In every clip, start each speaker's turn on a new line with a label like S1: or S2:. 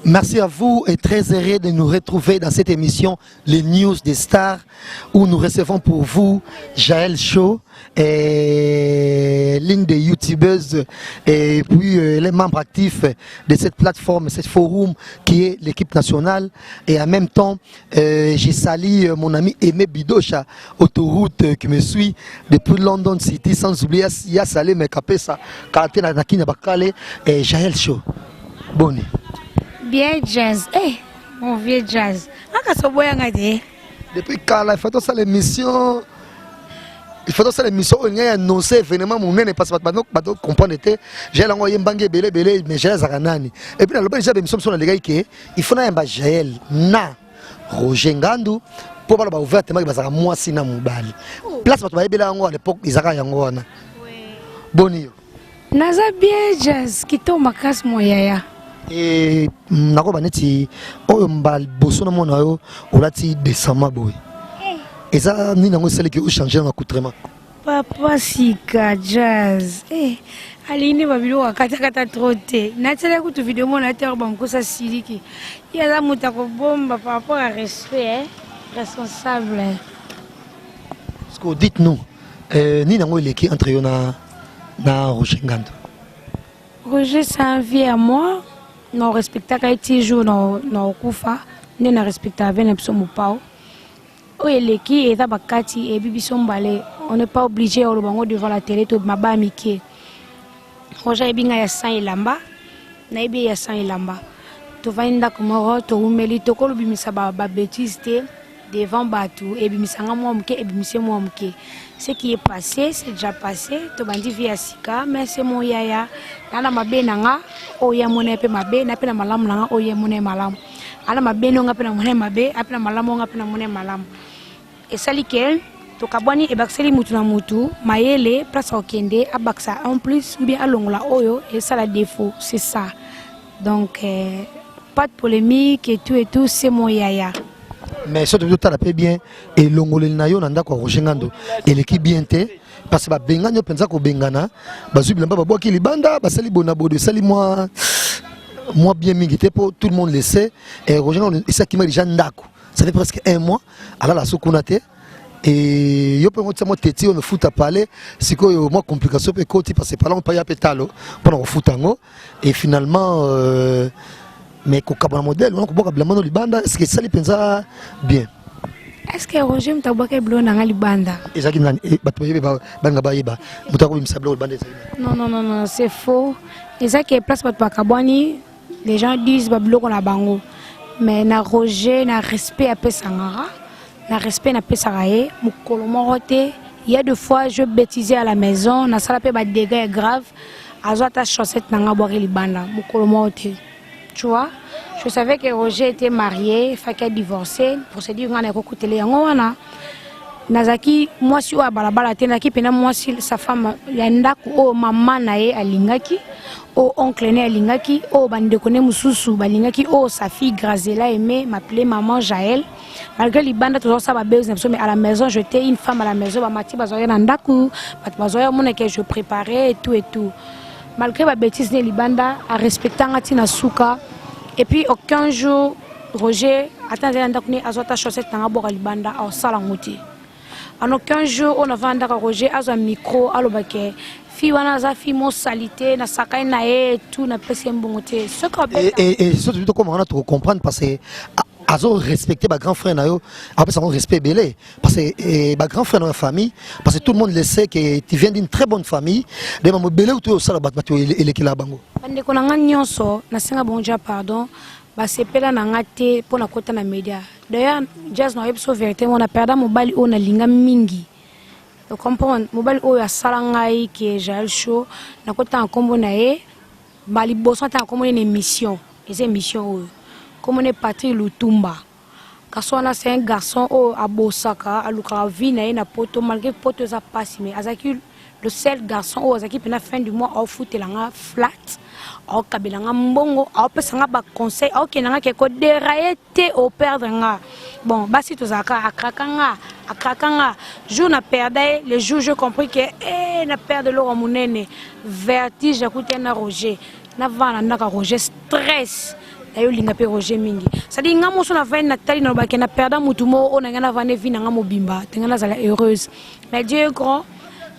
S1: Merci à vous et très heureux de nous retrouver dans cette émission Les News des Stars où nous recevons pour vous Jaël Show et l'une des youtubeuses et puis les membres actifs de cette plateforme, ce forum qui est l'équipe nationale. Et en même temps, j'ai sali mon ami Aimé Bidocha, autoroute qui me suit depuis London City, sans oublier Yasalé Mekapesa, Karatena Nakina Bakale et Jaël Show. Boni.
S2: Bien Jazz. Eh, mon vieux Jazz. Aka soboyanga te.
S1: Depuis kala, il faut ça l'émission. Il faut ça l'émission oyo ngai annoncer événement monene parce que bato bato comprendre te. Jaël yango ayembangi ebele ebele mais Jaël azalaka nani. Et puis naloba déjà émission mosusu nalekaki ke il faut nayemba Jaël na Roger Ngandu mpo baloba ouvertement ke bazalaka mwasi na mobali. Place bato bayebela yango à l'époque ezalaka yango wana. Boni yo.
S2: Naza bien Jazz, kitoko makasi mon yaya.
S1: E nakoba neti oyo mbala liboso namona yo olati décemment boye. Eza nini yango esalaki ochanger na accoutrement?
S2: Papa sika Jazz. Eh, alingi ba biloko akatakata trop te. Natiela kutu video mona te ba mkosa siliki. Ye aza moto akobomba par rapport à respect, eh? Responsable.
S1: Parce que dites-nous, nini yango eleki entre yo na Roger Ngando?
S2: Roger, c'est un vieux à moi. Na respectaka ye ti jour na okufa nde na respectaka ve na biso mopao. Oyo eleki eza bakati eyebi biso mbale. On n'est pas obligé ya koloba yango devant la télé to mabaya mike. Roger ayebi ngai ya sans elamba, nayebi ye ya sans elamba. Tovandi ndako moko towumeli tokolobimisa ba bêtise te devant bato, ebimisa nga mwa moke, ebimise mwa moke. Ce qui est passé, c'est déjà passé. Tobandi vie ya sika, mais c'est mon yaya. Na na mabe na nga, oyo ya mona ye mpe mabe, na mpe na malamu na nga, oyo ya mona ye malamu. Ala mabe no nga mpe na mona ye mabe, ape na malamu nga mpe na mona ye malamu. Esali ke tokabwani, ebakiseli mutu na mutu mayele, place akokende abakisa en plus ou bien alongola oyo esala défaut, c'est ça. Donc pas de polémique et tout et tout, c'est mon yaya.
S1: Mais soki totala mpe bien elongoleli na yo na ndako ya Roger Ngando eleki bien te parce que babengani yo mpenza kobengana, bazwi bilamba babwaki libanda, basali bona bodo, esali mwa bien mingi te po tout le monde le sait. Et Roger Ngando esakima déjà ndako, ça fait presque un mois alala so kuna te. Et yo mpe ngotia mwa teti oyo mefuta pale sikoyo mwa complication mpe ekoti parce que palango mpe ya mpe talo mpona kofuta yango. Et finalement mais kokabana modèle wana kobwaka bilamba no libanda, est-ce que esali mpenza bien?
S2: Est-ce que Roger moto abwaka biloko na nga libanda?
S1: Ezalaki nani? Bato bayebi, balinga bayeba moto akobimisa biloko libanda ezali
S2: nani? Non, non, non, non, c'est faux. Eza ke place bato bakabwani, les gens disent babiloko na bango. Mais na Roger, na respect apesangaka, na respect napesaka ye mokolo moko te. Il y a des fois je bêtisais à la maison, nasala mpe ba dégâts ya grave, azwa ata chaussette na nga abwaki libanda, mokolo moko te. Tu vois, je savais que Roger était marié, faki divorcé, procédure nga na ekokutele yango wana. Nazalaki mwasi oyo ya balabala te, nazalaki mpena mwasi sa femme ya ndako oyo mama na ye alingaki, oyo oncle ne alingaki, oyo bandeko ne mosusu balingaki, oyo sa fille Grazela aimait m'appeler maman Jaël. Malgré libanda tozosala ba buzz na biso, mais à la maison j'étais une femme à la maison. Bamati bazwaki na ndako, bato bazwaki omona ke je préparais et tout et tout. Malgré ba bêtise ne libanda, arespectanga ntina suka. Et puis aucun jour Roger ata azali na ndako ne azwa ata chaussette nanga bwaka libanda, aosala yango te. En aucun jour oyo navanda ndako Roger azwa micro aloba ke fille wana aza fille mosali te, nasakai na ye tout, napesi ye mbongo te. Soki abeta
S1: Et surtout tokoma wana tokocomprendre parce que azo respecter ba grand frère na yo, apesa yango respect ebele parce que ba grand frère na yo ya famille, parce que tout le monde le sait que tu viens d'une très bonne famille de mambo ebele oyo osala bato bato elekela bango.
S2: Bandeko na nga nyonso nasenga bango ja pardon, basepela na nga te mpo na kota na média. D'ailleurs Jazz, na oyebi so vérité mo na perda mobali oyo nalinga mingi. Comprendre mobali oyo asala ngai ke Jael Show nakotanga nkombo na ye baliboso, atanga nkombo ye na émission, eza émission oyo nkombo ne Patrick Lutumba. Garçon wana, c'est un garçon oyo abosaka, alukaka vie na ye na poto, malgré poto eza pasi, mais azalaki le seul garçon oyo azalaki mpena fin du mois aofutela nga flat, aokabela nga mbongo, aopesa nga baconseil, aokende nga ke kodérailler te, operdre nga. Bon, basi tozalaka akraka nga. Akraka nga jour na perda ye, le jour je compris que eh na perdre eloko ya monene, vertige nakuti na Roger, navanda na ndako ya Roger stress nayo linga mpe Roger mingi, c'est-à-dire nga moso na vandi natali nalobaki na perda mutu moko oyo na ngai navandi vie na nga mobimba te nga nazala heureuse, mais Dieu est grand.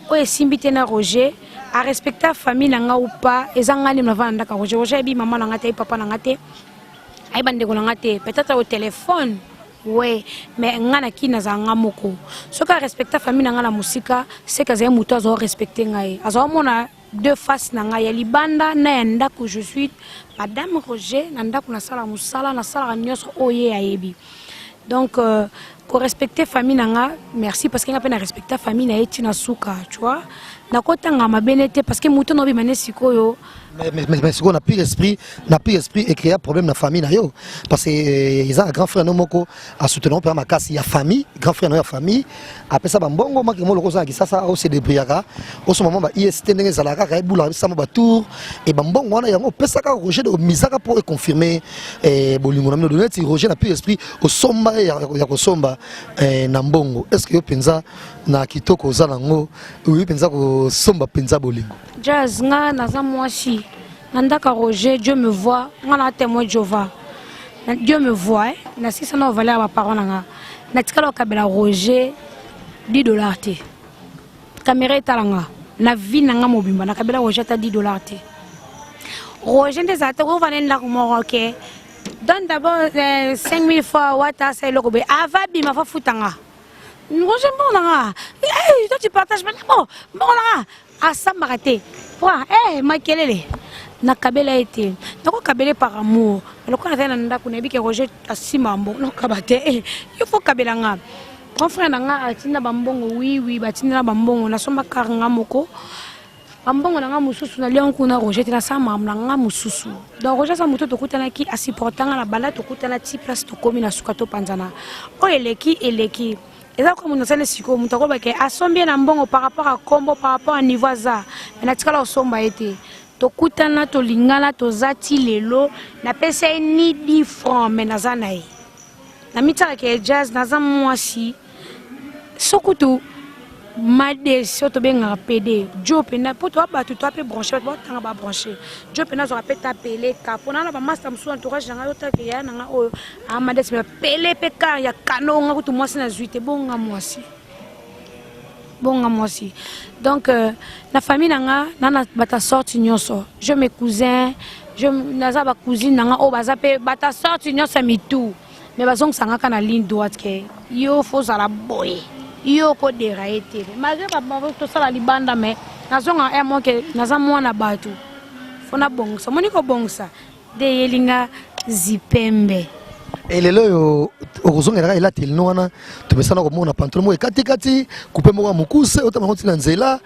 S2: Oyo esimbi te na Roger a respecta famille na nga ou pas, eza nga nde navanda na ndako ya Roger. Roger ayebi mama na nga te, ayebi papa na nga te, ayebi bandeko na nga te, peut-être au téléphone ouais, mais nga na kini nazala nga moko. Soki a respecta famille na nga na mosika, seke azali moto azo respecte ngai, azala mona deux faces na ngai ya libanda na ya ndako. Je suis madame Roger na ndako, nasala mosala, nasalaka nyonso oyo ye ayebi. Donc korespecte famille na nga, merci, parce que nga mpe na respecta famille na ye ntina suka, tu vois. Nakotanga mabe te parce que moto na obima ne sikoyo.
S1: Mais sikoyo na pire esprit ecréa problème na famille na yo, parce que eza na grand frère no moko asoutenant mpe makasi ya famille, grand frère na yo ya famille apesa bambongo maki mo loko oza na Kisasa, ose débrouillaka, osomba mwa ba ist ndenge ezalaka kaka, ebulaka bisama batour e bambongo wana yango opesaka Roger, omisaka mpo econfirme bolingo na bino. Neti Roger na pire esprit osomba ye ya kosomba na mbongo. Est ce que yo mpenza na kitoko oza nango, oyebi mpenza kosomba mpenza bolingo?
S2: Jazz, nga naza mwasi na ndako ya Roger, Dieu me voit, nga na témoin Jova, Dieu me voit, eh? Nasisa na ovaleur ya baparent na nga, natikala kokabela Roger 10 $ te. Caméra etala nga, na vie na nga mobimba nakabela Roger ata 10 $ te. Roger nde ezala te kovanda ndako moko ke donne d'abord 5000 fois wata asa eloko boye, ava bima fa futanga Roger mbongo na nga. Hey, toi tu partages maintenant mbongo na nga, asambaka te po eh, makelele nakabela ye te. Nakokabela par amour, lokola nazali na ndako, nayebi ke Roger asimba mbongo, nakokaba te. Eh, yo fo kabela nga. Grand frère na nga atinda bambongo, wiwi batindela bambongo, nasomba kar nga moko, bambongo na nga mosusu nalia kuna. Roger te, nasala makambo na nga mosusu. Donc Roger aza moto tokutanaki, asupporta nga na banda tokutana ti place tokomi na suka, topanzana. Oyo eleki eleki, eza kwa moto asali sikoyo, moto akolobake asombi ye na mbongo par rapport à kombo, par rapport à niveau aza, mais natikala kosomba ye te. Tokutana, tolingana, toza ti lelo. Napesa ye ni 10 franc, mais naza na ye namitiakaka ya jazz. Naza mwasi sokutu madesi oyo tobengaka pd jo mpena mpo toa bato toa mpe branche, bato batanga babranche jo mpena azwaka mpe tapeleka mpo naa na bamaster mosusu, entourage na ngai otake ya na ngai oyo amadesi me pele mpe kar ya kano nga kutu mwasi nazwi te, bonga mwasi, bonga mwasi. Donc na famille na nga na na bata sorte nyonso, je mes cousins, je naza bacousine na nga oyo baza mpe bata sorte nyonso ya mitu, mais bazongisanga kaka na ligne droite ke yo fo ozala boye, yo okodera ye te malgré tosala libanda, mais nazonga un mo ke naza mwana bato, fo nabongisa, omoni kobongisa nde eyelinga zipembe.
S1: Elelo oyo okozongelaka elateli no wana, tomesana komona pantalon moko ekatikati, coupe moko ya mokuse, otama yango ntina nzela.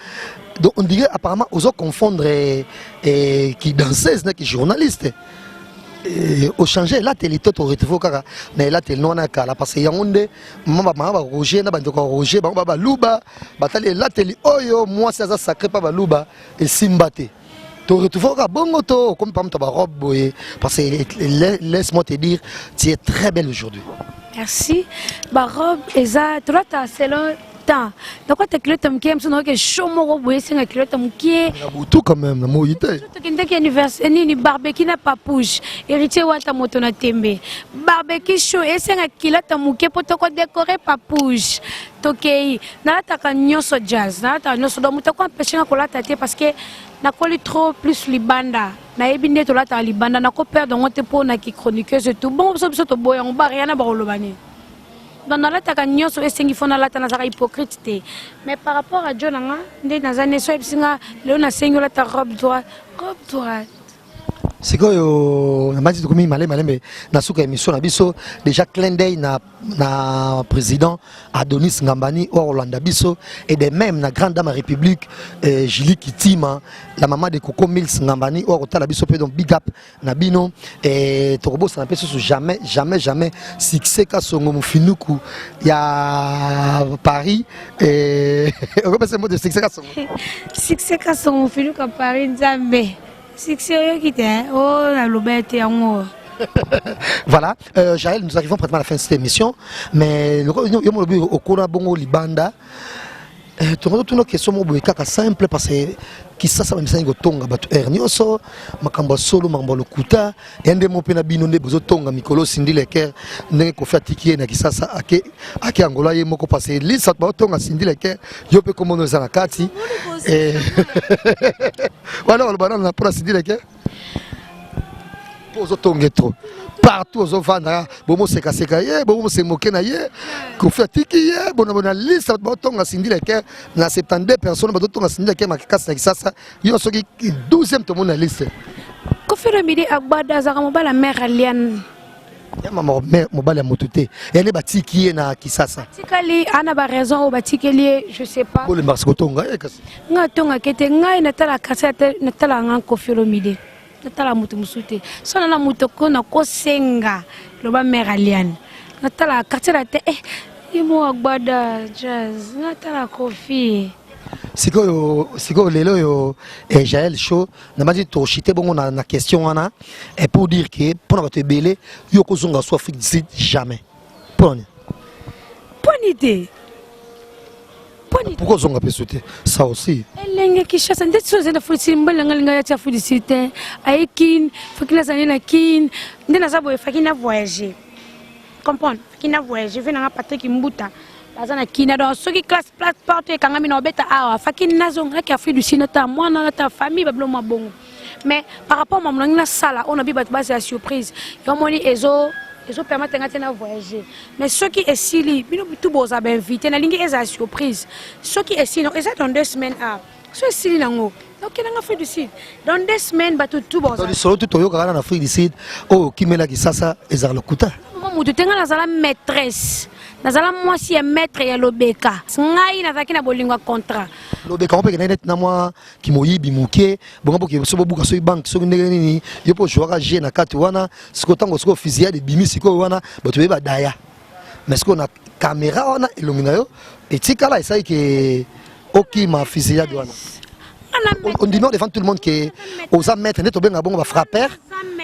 S1: Donc on dirait apparemment ozo confondre ki danseuse na ki journaliste. Ochange elateli to toretrouve kaka na elateli no wana ya kala? Parce que yango nde mama baroger na bandeko ya Roger, bango ba baluba batali elateli oyo mwasi aza sacré mpa baluba, esimba te. Toretrouve kaka bongo to okomi pa moto ya barobe boye? Parce que laisse-moi te dire, tu es très belle aujourd'hui.
S2: Merci. Barobe eza tolata selon temps. Nakota culotte moke mosusu, nakoke show moko boye esenga culotte moke.
S1: Na butu quand même, na moi te.
S2: Tokendaki anniversaire nini, barbecue na Papouche Héritier Wata, moto na tembe, barbecue show esenga culotte moke mpo tokodekore Papouche. Tokei, nalataka nyonso jazz, nalataka nyonso. Donc moto ako empêche nga kolata te, parce que nakoli trop plus libanda, nayebi nde tolataka libanda. Nakoperdre yango te mpo naki chroniqueuse tout bongo. Biso biso toboya yango, bariana bakoloba nini? Donc nalataka nyonso esengi fo nalata, nazalaka hypocrite te. Mais par rapport à jo na nga nde naza ne so ayebisi nga lelo nasengi olata robe droite, robe droite.
S1: Sikoyo namati, tokomi malembe malembe na suka émission na biso. Déjà clin d'œil na président Adonis Ngambani oyo akolanda biso, et de même na grande dame ya République, Julie Kitima, la maman de Coco Mills Ngambani oyo akotala biso mpe. Donc big up na bino. Tokobosana mpe susu jamais, jamais, jamais Succès Kasongo Mofinuku ya Paris. Okopesa mot de Succès Kasongo?
S2: Succès Kasongo Mofinuku ya Paris, Nzambe, succès oyoki te oyo naloba ete yango.
S1: Voilà, Jaël, nous arrivons pratiquement à la fin de cette émission, mais yo molobi okona bongo libanda. Tongo tuna question moko boye kaka simple, parce que Kisasa bamisani kotonga bato heure nyonso, makambo ya solo, makambo ya lokuta, ya nde mo mpe na bino nde bozotonga mikolo Cindy Leker, ndenge Kofi atiki ye na Kisasa ake Angola ye moko, parce que lisa baotonga Cindy Leker, yo mpe kombono eza na kati. Wana baloba nano na mpona Cindy Leker mpo ozotonge trop partout, ozovanda bomosekaseka ye, bomosemoke na ye, Kofi atiki ye bona liste bato baotonga Cindy Leker na 72 personnes bazotonga Cindy Leker makasi na Kisasa, yo soki 12e tomoni na liste.
S2: Kofi Olomide Agbada azalaka mobali ya mare Aliane.
S1: Ya mama, mobali ya motu te, ya nde batiki ye na Kisasa.
S2: Tikali ana baraison oyo batikeli ye, je sais pas.
S1: Bolembaka kotonga ye kasi.
S2: Ngai atongaki te, ngai natala quartier, natala nga Kofi Olomide, natala moto mosusu te. So na moto ko nakosenga loba mare Aliane, natala quartier na te, ye mo Agbada Jazz, natala Kofi.
S1: Sikoyo lelo oyo, Jael Show, nabandi toshite bongo na question wana, pour dire que mpona bato ebele, yo kozonga so Afrique du Sud jamais, mpona
S2: Mponi te?
S1: Pourquoi ozonga mpe so te, ça aussi?
S2: Elenge Kinshasa nde so ezali na Afrique, mbali nanga linga yati Afrique du Sud te, aye Kine, faki nazali na Kine nde naza boye, faki na voyager, comprendre, faki na voyager ve nanga Patrick Mbuta baza na Kina. Donc soki classe place porte ekangami na obeta awa, faki nazongaki Afrique du Sud, nata mwana, nata famille, babilo mwa bongo. Mais par rapport mamu nangi nasala oyo nabi bato bazala surprise, yo moni ezopermettre nga te na voyager. Mais soki esili, bino tu bozala bainvité, nalingi ezala surprise. Soki esili, eza dans 2 semaines, a so esili nango, okendanga Afrique du Sud dans 2 semaines, bato tu bozala.
S1: Lisolo tu toyokaka na Afrique du Sud oyo okimelaki Sasa ezala lokuta?
S2: Mama, motu te, ngai nazala maîtresse, nazala mwasi ya maître ya Lobeka. Ngai nazalaki na bolingo ya contrat.
S1: Lobeka ngo mpe kendaki neti na mwa kimoyibi moke bongo, boke so bobuka soki banque, soki ndenge nini, yo mpo ozwaka jeu na kati wana. Sikoyo ntango sikoyo fusillade ebimi, sikoyo wana bato bayeba daya, mais sikoyo na caméra wana elongi na yo etikala, esali ke okima fusillade wana. Ondimi devant tout le monde ke oza maître, nde tobengaka bongo bafrappeur,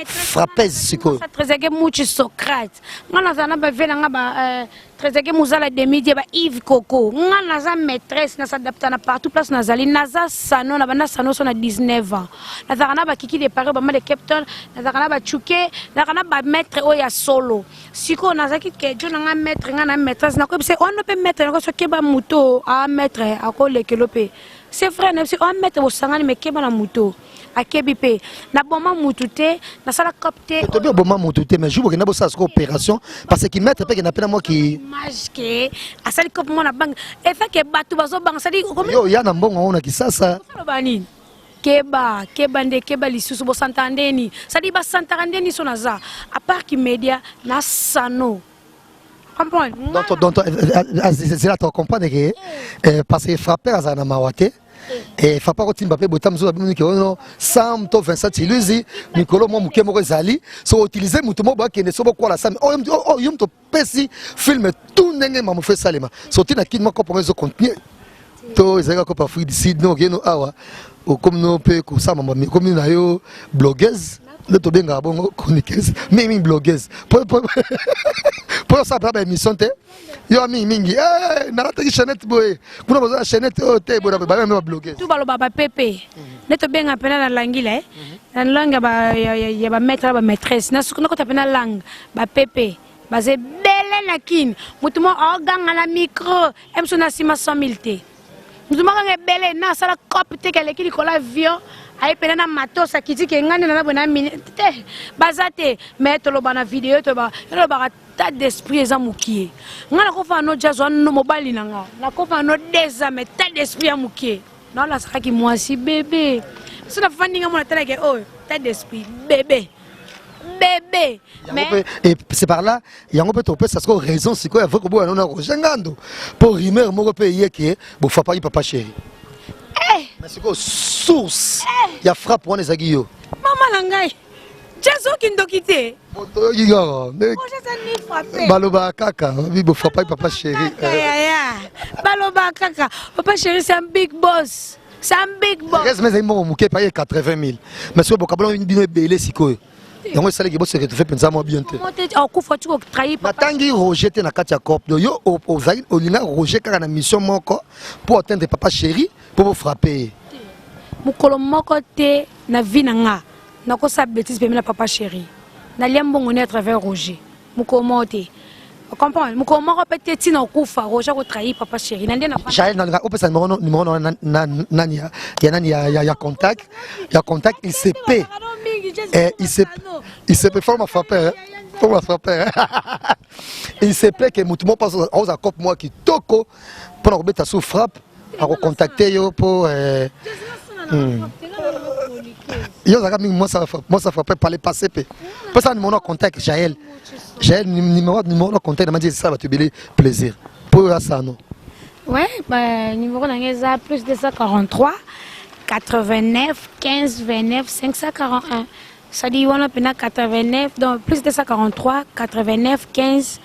S1: frappeuse sikoyo.
S2: Tréseke Muchi Socrate, nga nazala na bave na nga ba Tréseke Mozala Demidie, ba Yves Coco. Nga naza maîtresse, nasadapta na partout place nazali. Naza sano na banda sano so na 19 ans, nazalaka na bakiki de Paris, bama de Cape Town, nazalaka na bachuke, nazalaka na bamaître oyo ya solo. Sikoyo nazalaki ke jo na nga maître, nga na maîtresse, nakoyebisa wana mpe maître nako soki keba moto a maître akolekelo mpe. C'est vrai, nayebisi oa maître bosangani, me keba na moto akebi mpe naboma mutu te, nasala cop te.
S1: Tobi oboma mutu te, mais jour bokenda bosala sikoyo opération, parce que maître mpe kenda mpe na mwa ki
S2: image ke asali cop mwana bange, efa ke bato bazobanga sadi.
S1: Yo oya na mbongo yango na Kisasa.
S2: Oloba nini? Keba, keba nde, keba lisusu, bosantaka ndeni, sadi basantaka ndeni. So naza à part ki média na sano, comprendre.
S1: Donc zela, to comprendre ke parce que frappeur azala na mawa te, frappeur kotimba mpe bota mosusu babimiki ono Sam to Vincent Chiluzi mikolo mwa moke moko ezali so utilize motu moko boakende so bokwala Sam oyo yo moto opesi film tout ndenge mamofu esalema so tina kini moko mpongo ezocontinue to ezalaki kopa Afrique du Sud no okende awa, okomi no mpe kosala mambo, okomi na yo blogueuse, nde tobengaka bongo chroniqueuse, mingimingi blogueuse mpo osala mpenza baémission te. Yo mingimingi nalataki chaînette boye kuna, boza na chaînette oyo te, babengami bablogueuse.
S2: Tu baloba bapepe nde tobenga mpena na langila, na langue ya bamaître na bamaîtresse, nakota mpena langue bapepe baza ebele na Kini. Motu moko aoganga na micro mosu na nsima 100 000 te, motu moko anga ebele na asala cope te, aleki likolo avion, aye pena na matos, akiti ke ngai nde naza boye na mini te, baza te. Mais toloba na video, tolobaka tas d'esprit eza mokie. Ngai nakofana no Jazz wana mobali na nga, nakofana no 2 ans, mais tas d'esprit ya mokie naolasakaki mwasi bebe so nafandi nga mona talake oyo tas d'esprit bebe bebe.
S1: Mais et c'est par là yango mpe topesa sikoyo raison sikoyo ya vrai koboya nona Roger Ngando, mpo rumeur moko mpe eye ke bofapaki papa chéri. Mais sikoyo source ya frappe wana ezalaki yo.
S2: Mama na ngai, Jazz okindoki te.
S1: Toyoki kaka balobaka kaka bi bofapaki papa chéri.
S2: Yaya, balobaka kaka papa chéri, c'est un big boss, c'est un big boss.
S1: Reste mais ezali mbongo moke epai ye 80 000, mais sikoyo bokabola bino ebele sikoyo. Yango esalaki bo se retrouver mpenza mwa bien te.
S2: Okufa ti kotrahir.
S1: Natangi Roger te na kati ya corp. Donc yo ozali olinga Roger kaka na mission moko pour atteindre papa chéri mpo bofrappe ye.
S2: Mokolo moko te na vie na nga nakosala bêtise pembe na papa chéri. Nalia mbongo ne à travers Roger. Mokolo moko te. Comprendre? Mokolo moko mpe te ntina okufa Roger akotrahir papa chéri. Na nde na
S1: Jael, nalinga opesa numéro numéro na nani ya nani ya contact ya contact. Il se paie eh, il se paie forme frapper, forme frapper. Il se paie que motu moko aoza cope mwa kitoko mpona kobeta sous frappe, akocontacte yo mpo yo ozalaka mingi mwasa frappe par le passé. Mpe pesa numéro na contact, Jael. Jael, numéro na contact na mandi esala bato ebele plaisir mpo oyo asano.
S2: Ouais, bah, numéro na ngai eza plus 243 89 15 29 541. C'est-à-dire wana mpena 89, donc plus 243 89 15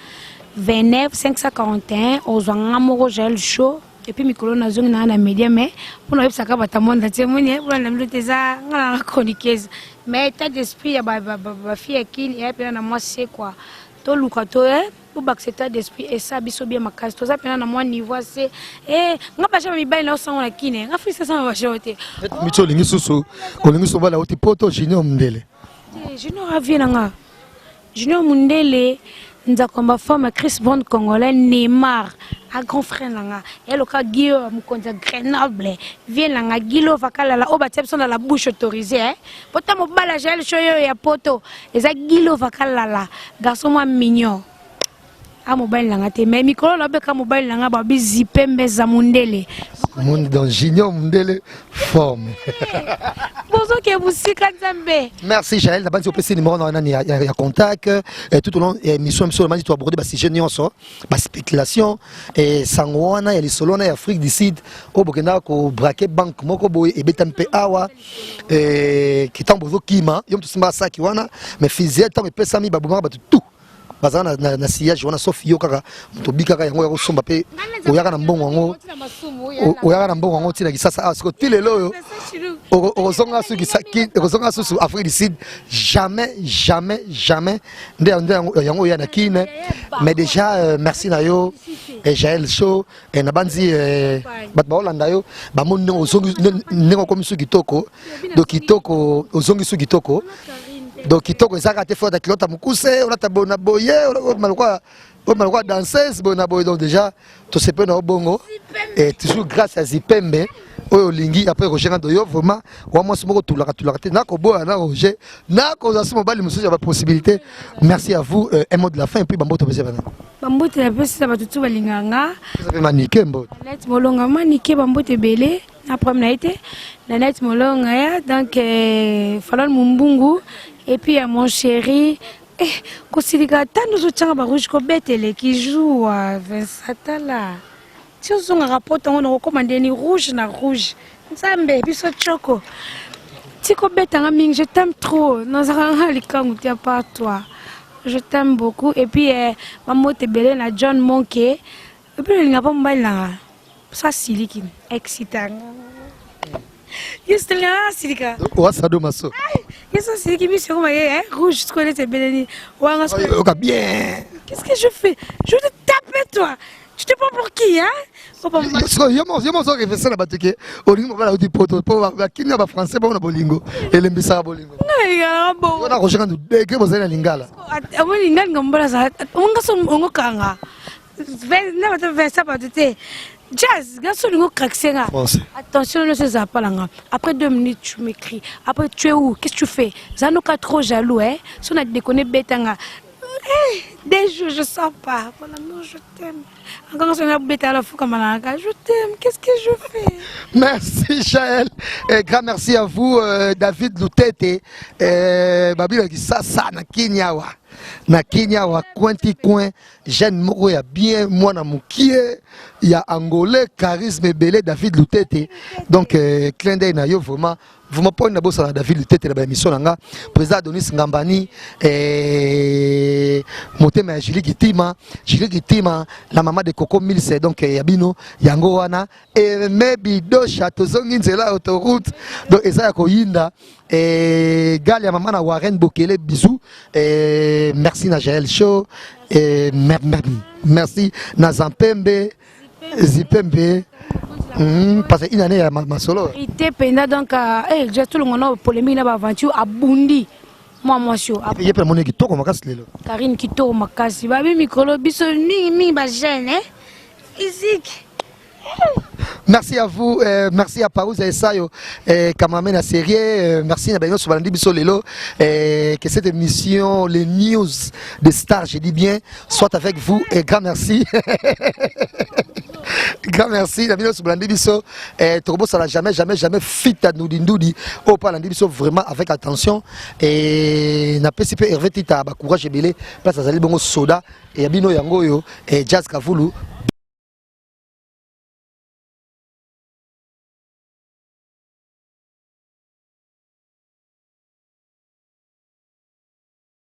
S2: 29 541. Ozwa nga moko Jael Show. Et puis mikolo nazongi nanga na média, mais mpona oyebisaka bato ya monde entier moni mpona na milo te, eza nga nanga chroniqueuse, mais état d'esprit ya bafille ya Kini eya mpena na mwa se quoi. Toluka to bobakisa état d'esprit, esa biso bien makasi. Toza mpena na mwa niveau ase e nga baja bamibali na osango na Kine, nga fisi asanga baja te.
S1: Miti olingi susu, olingi susu bala oti poto Junior Mundele.
S2: Junior avie na nga, Junior Mundele, nzako femme, Chris Brown congolais, Neymar a grand frère na nga eloka Gio, mokonzi ya Grenoble, vie na nga Gilo Vakalala oyo batia biso na la bouche autorisée, eh? Pota mobala Jael Show oyo ya poto eza Gilo Vakalala, garçon mwa mignon. A mobali na nga te, mais mikolo nabeka mobali na nga babi Zipembe za Mundele.
S1: Donc Junior Mundele forme.
S2: Bozoke mosika Nzambe.
S1: Merci Jael, nabandi opesi numéro na nani ya contact. Et tout au long ya émission biso nabandi to aborder basujet nyonso, baspéculation et sango wana ya lisolo wana ya Afrique du Sud oyo bokendaka kobraquer banque moko boye, ebeta mpe awa kitango bozokima, yo moto osimba saki wana, mais fusillade ntango epesami, babomaka bato tout bazala na sillage wana, sauf yo kaka moto obikaka yango ya kosomba mpe oyaka na mbongo yango, oyaka na mbongo yango ntina Kisasa awa. Sikoyo ti lelo oyo okozonga okozonga susu Afrique du Sud? Jamais, jamais, jamais. Nde yango oya na Kine. Mais déjà merci na yo, Jael Show. Na banzi bato baolanda yo, bamoni ndenge ozongi, ndenge okomi su kitoko. Donc kitoko, ozongi su kitoko. Donc kitoko ezalaka te fo kilota mokuse, olata boye na boye, malokwa danseuse boye na boye. Donc déjà tosepe na yo bongo, et toujours grâce à Zipembe oyo olingi après Roger Ngando. Yo vraiment wa mwasi moko tulaka tulaka te, nakoboya na Roger, nakozwa si mobali mosusu ya bapossibilité. Merci à vous. Un mot de la fin et puis bamboto pese bana.
S2: Bambote napesi na bato tu balingaka nga.
S1: Mpe Manike mbote.
S2: Nanette Molonga, Manike, bambote ebele na problème na ye te, Nanette Molonga ya donc Falon Mumbungu et puis ya mon chéri kosilika ata nozotyanga barouge kobeta eleki jour Vincent. Tala ti ozongaka poto yango nakokóma ndeni rouge na rouge. Nzambe biso tioko ti kobetanga mingi. Je t'aime trop, nazalaka nga likangu te, à part toi. Je t'aime beaucoup. Et puis bambote ebele na John Monke. Et puis nalinga mpo mobali nanga so asiliki excitanga yesu, talingaka asilika.
S1: Wasado maso.
S2: Yesu asiliki miso ekoma ye rouge sikoyo neti ebeleni wanga.
S1: Oyoka bien.
S2: Qu'est-ce que je fais? Je vais te taper, toi. Tu te prends pour qui, hein?
S1: Yo mozo rêver na bato ke olingi mobali auti poto, mpo bakimi ya bafrançais bongo na bolingo elembisaka bolingo.
S2: Nalingaka.
S1: Na Roger Ngandu degre bozali na lingala.
S2: Omoni nga linga mobali azala onga so ongokanga na bato Vincent, bato te jazz nga so olingi okrakise nga. Attention, nyonso ezala pa na nga. Après 2 minutes tu m'écris, après tu es où, qu'est-ce que tu fais? Zanoka trop jaloux, hein. So na déconné, beta nga. 2 jours je sors pas. Mon amour, je t'aime. Encore je beta la fou comme je t'aime. Qu'est-ce que je fais?
S1: Merci Jaël. Et grand merci à vous David Lutete. Babila Kisasa na Kinyawa. Na Kinyawa coin ti coin, jeune moko ya bien, mwana mokie ya angolais, charisme ebele, David Lutete. Donc clin d'œil na yo vraiment vraiment mpo na bosala David Lutete na baémission na nga. Président Adonis Ngambani, motema ya Julie Kitima, Julie Kitima, la maman de Coco Mills. Donc ya bino yango wana Aime Bidosha, tozongi nzela autoroute, donc eza ya koyinda. Et Galia maman na Warren Bokele, bisous. Et merci na Jaël Show. Et merci na Zampembe, Zipembe. Parce que une année ya masolo.
S2: Vérité mpenza donc eh, tolongo na polémique na baaventure abundi mwa mwasi oyo.
S1: Ye mpe namoni kitoko makasi lelo.
S2: Karine kitoko makasi, babi mikolo biso mingimingi bajeune, eh? Physique.
S1: Merci à vous, merci à Parouza Esayo, Kamame na série, merci à Benyo Sobalandi Biso Lelo, que cette émission, les news de stars, je dis bien, soit avec vous, et grand merci. Grand merci, la Benyo Sobalandi Biso, Turbo, ça n'a jamais, jamais, jamais fit à nous dindoudi, au Palandi Biso, vraiment avec attention, et na PCP Hervé Tita, bah, courage et belé, place à Zali Bongo Soda, et Abino Yangoyo, et Jazz Kavulu.